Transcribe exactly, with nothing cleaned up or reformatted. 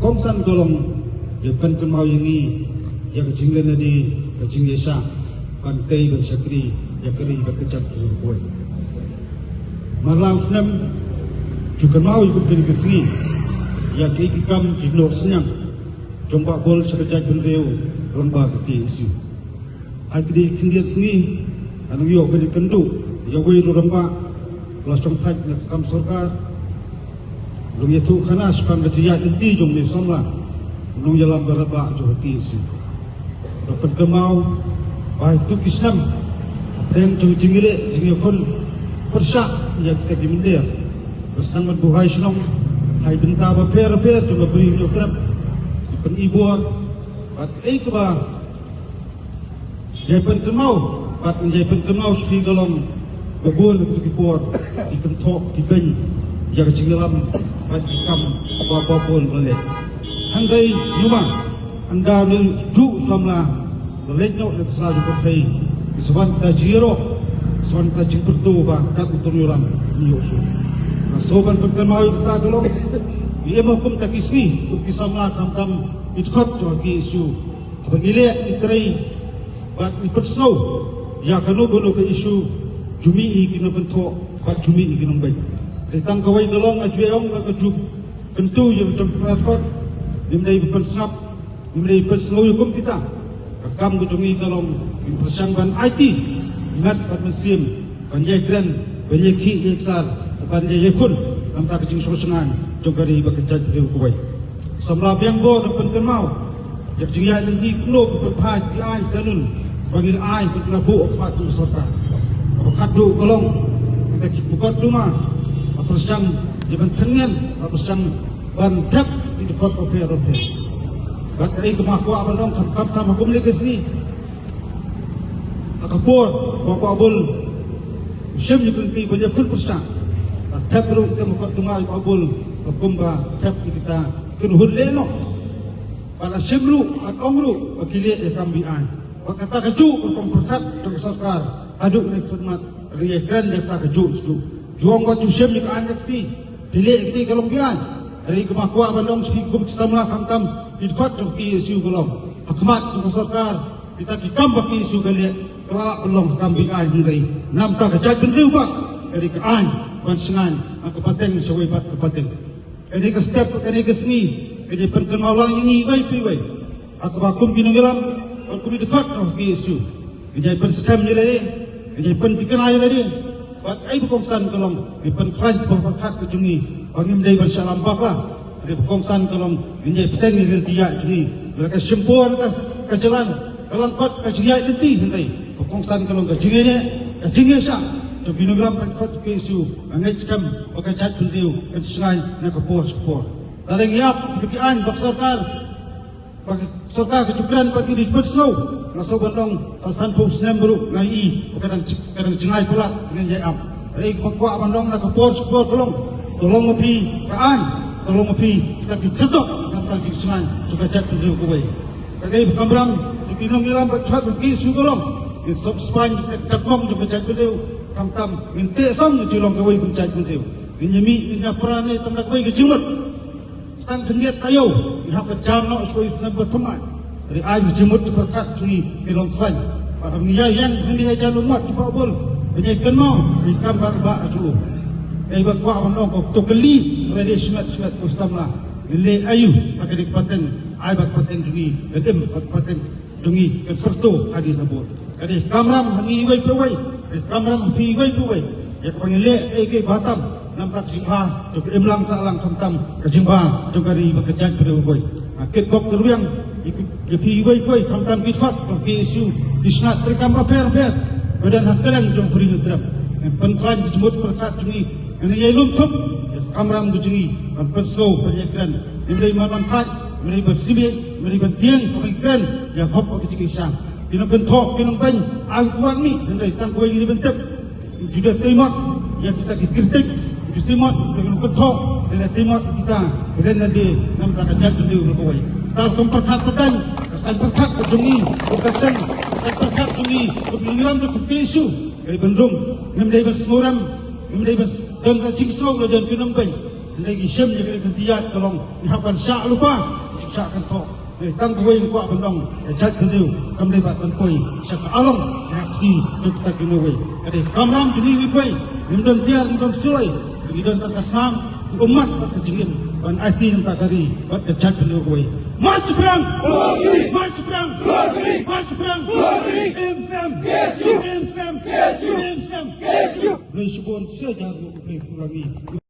Kongsan ka long ïa pynkynmaw ïa ngi ïa ka jinglen ïa ka jingïaishah ban tei ban shakri ïa ka ri bad ka jaitbynriew kawei. Mar la u snem ju kynmaw ïa kum kane ka sngi ïa kiei ki kam ki noh synñiang jong Bah Bull sha ka jaitbynriew lyngba ka K S U. Ha kine ki khyndiat sngi, nga nang ïoh ban ïakynduh ïa uwei ruh u rangbah ba la shongthait na ka kam sorkar. Nang ïathuh khana shaphang ka jingïaid lynti jong une u samla nongïalam ba radbah jong ka K S U. Nga pynkynmaw ba ha kito ki snem, hapdeng jong ka jingïaleh jingïakhun pyrshah ïa kita ki mynder, ba sdang ban buh hai shnong ha ki bynta bapher bapher jong ka Ri Hynñiewtrep, ki Pyni Bor, bad kaei kaba Jai pynkynmaw, bad jai pynkynmaw sha phi ka long ba bun ha kito ki por ki kynthoh ki beiñ ïa ka jingïalam bad ki kam ba, ba bun ba leh. Hynrei ïa ma, ynda une u juh samla ba leit noh na ka sla jong ka pyrthei, ki sa wan kita jingïaroh, ki sa wan kita jingpyrto ba kat uto u nongïalam un ïoh shuh. Nga sngewbha ban pynkynmaw ïa kata ka long, ngi im ha kum kita ki sngi, kum ki samla khamtam ki dkhot jong ka K S U. Haba ngi leh ngi trei bad ngi pynsngew ïa kano kano ka issue, ju mih hi ki nongkynthoh bad ju mih hi ki nongbeiñ. Dei tang kawei ka long, nga ju ong, nga ju kyntu ïa ka jong ka dkhot, ngim dei ba pynsngap, ngim dei ba pynsngew ïa kum kita. Ka kam ka jong ngi ka long ngin pyrshang ban aiti met bad mynsiem, ban ïai kren, ban ïai khih ïai ksar, ban ïai ïakhun na ka bynta ka jingshong shngaiñ jong ka ri bad ka jaitbynriew kawei. Samla biang bor, nang pynkynmaw ïa ka jingïaid lynti kumno, ki pynphai ki aiñ kanun ba ngi la ai, ba ngi la buh ha khmat jong ka sorkar. Kaba khatduh ka long kita ki pukot duma, ba pyrshang ïa ban thngen, ba pyrshang ban thep ki dkhot bapher bapher. Bad kaei kaba nga kwah ban ong, kham, khamtam ha kum kine ki sngi, ha ka por ba u Bah Bull u shim ïa ka lynti ban ïakhun pyrshah, la thep ruh ïa ka mukotduma u Bah Bull ba kumba thep ïa kita ki kynhun lehnoh. Bad la shim ruh, la ong ruh ba ki leh ïa ka kam be-aiñ. Bad kata kajuh ka kong pyrkhat jong ka sorkar haduh kane ka khmat, ngi ïai kren ïa kata kajuh kajuh. Ju ong ba ju shim ïa ka aiñ ka kti, phi leh ïa kti ka long be-aiñ. Hynrei kaba nga kwah ban ong sha phi kum ki samla, khamtam ki dkhot jong ka K S U, ka long ha khmat jong ka sorkar, kita ki kam ba ka K S U ka leh ka lah ban long ka kam be-aiñ, hynrei na ka bynta ka jaitbynriew pat ka dei ka aiñ ban shngaiñ na ka pateng sha kawei pat ka pateng. Kane ka step, kane ka sngi, ka dei pynkynmaw lang ïa ngi iwei pa iwei. Ha kaba kum ki nongïalam bad kum ki dkhot jong ka K S U, ngin ïai pynskhem ïa lade, ngin ïai pynthikna ïa lade. Bad kaei ba kongsan ka long, ngin pynkhlaiñ ka pyrkhat ka jong ngi ba ngim dei ban shah lam bakla. Kaei ba kongsan ka long, ngin ïai bteng ïa ka lynti ïaid jong ngi. Lada ka shim por ka, ka jlan, ka lyngkot ka jingïaid lynti, hynrei ba kongsan ka long ka jingïaineh, ka jingïaishah jong ki nongïalam bad ki dkhot jong ka K S U, ba ngeit skhem ba ka jaitbynriew kan shngaiñ na ka por sha ka por. Lada ngi ap kita ki aiñ ba ka sorkar, ba ka sorkar ka ju kren bad ngi dei ban pynsngew, nga sngewbha ban ong sa sanphew snem baroh nga ïohi ba ka dang, ka dang jngai palat, ngin ïai ap. Hynrei kaba nga kwah ban ong na ka por sha ka por ka long, to long ma phi ka aiñ, to long ma phi kita ki khyrdop na ka bynta ka jingshngaiñ jong ka jaitbynriew kawei. Kaei ba kamram jong ki nongïalam bad ki dkhot jong ka K S U ka long, ngin sop spaiñ kita ki katmong jong ka jaitbynriew, khamtam ngin teh song, ngin shu long kawei kum jaitbynriew. Ngin ïa mih, ngin ïa pra ne tang da kawei ka jingmut. Tang khyndiat taïew ngi hap ban jam noh sha kawei u snem ba thymmai. Hynrei aiñ, ka jingmut jingpyrkhat jong ngi ki long khlaiñ. Bad ngi ïa ïeng, ngi ïa jan ummat jong u Bah Bull ban ïai kynmaw ïa ki kam ba radbah jong u. Kaei ba nga kwah ban ong, ko to kylli lade shimet shimet ko samla, ngin leh aïu ha kane ka pateng, ai ba ka pateng jong ngi kan im, ba ka pateng jong ngi kan pyrto hadien habud. Ka dei kamram ha ngi iwei pa iwei, ka dei kamram ha phi iwei pa iwei, ïa kaba ngin leh kaei kaei ba tam na ka bynta ka jingbha jong ka imlang sahlang, khamtam ka jingbha jong ka ri bad ka jaitbynriew kawei. Nga kitbok kyrwiang ïa phi iwei pa iwei, khamtam ki dkhot jong ka K S U, ki shnat treikam bapher bapher ba don ha kylleng jong ka Ri Hynñiewtrep. Ngin pynkhlaiñ ka jingmut jingpyrkhat jong ngi, ngin ïai lum thup ïa ka kamram ka jong ngi ban pynsngew, ban ïai kren. Ngim dei ban wan thait, ngim dei ban symbai, ngim dei ban tieng, ban kren ïa ka hok bad ka jingïaishah. Ki nongkynthoh, ki nongbeiñ, ai ki kwah mih, hynrei tang kawei ngi dei ban tip, ju da tei mot ïa kita ki kritik, ju tei mot ïa kita ki nongkynthoh, da tei mot ïa kita, da lade na ka bynta ka jaitbynriew kawei. Ka rukom pyrkhat pateng, ka saiñ pyrkhat ka jong ngi, ka saiñ, ka saiñ pyrkhat jong ngi, ka jong ngi lam ka K S U ka dei ban rung. Ngim dei ban sngewrem, ngim dei ban don ka jingsngew la don ki nongbeiñ. Ngi shem ïa kane ka jingïaid ka long ngi hap ban shah lypa, shah kynthoh. Ngi tang kawei ngi kwah ban long ka jaitbynriew, kam dei bad ban poi sha ka along, ngi hap kti jong kita kiwei. Ka dei kamram jong ngi kiwei. Ngim don tiar, ngim don suloi. Ngi don tang ka snam, ka ummat bad ka jingim ban aiti na ka ri bad ka jaitbynriew kawei. March shaphrang! March shaphrang! March shaphrang! Im snem! Im snem! Im snem! Khublei shibun, sha jar ngi, khublei shibun ngi.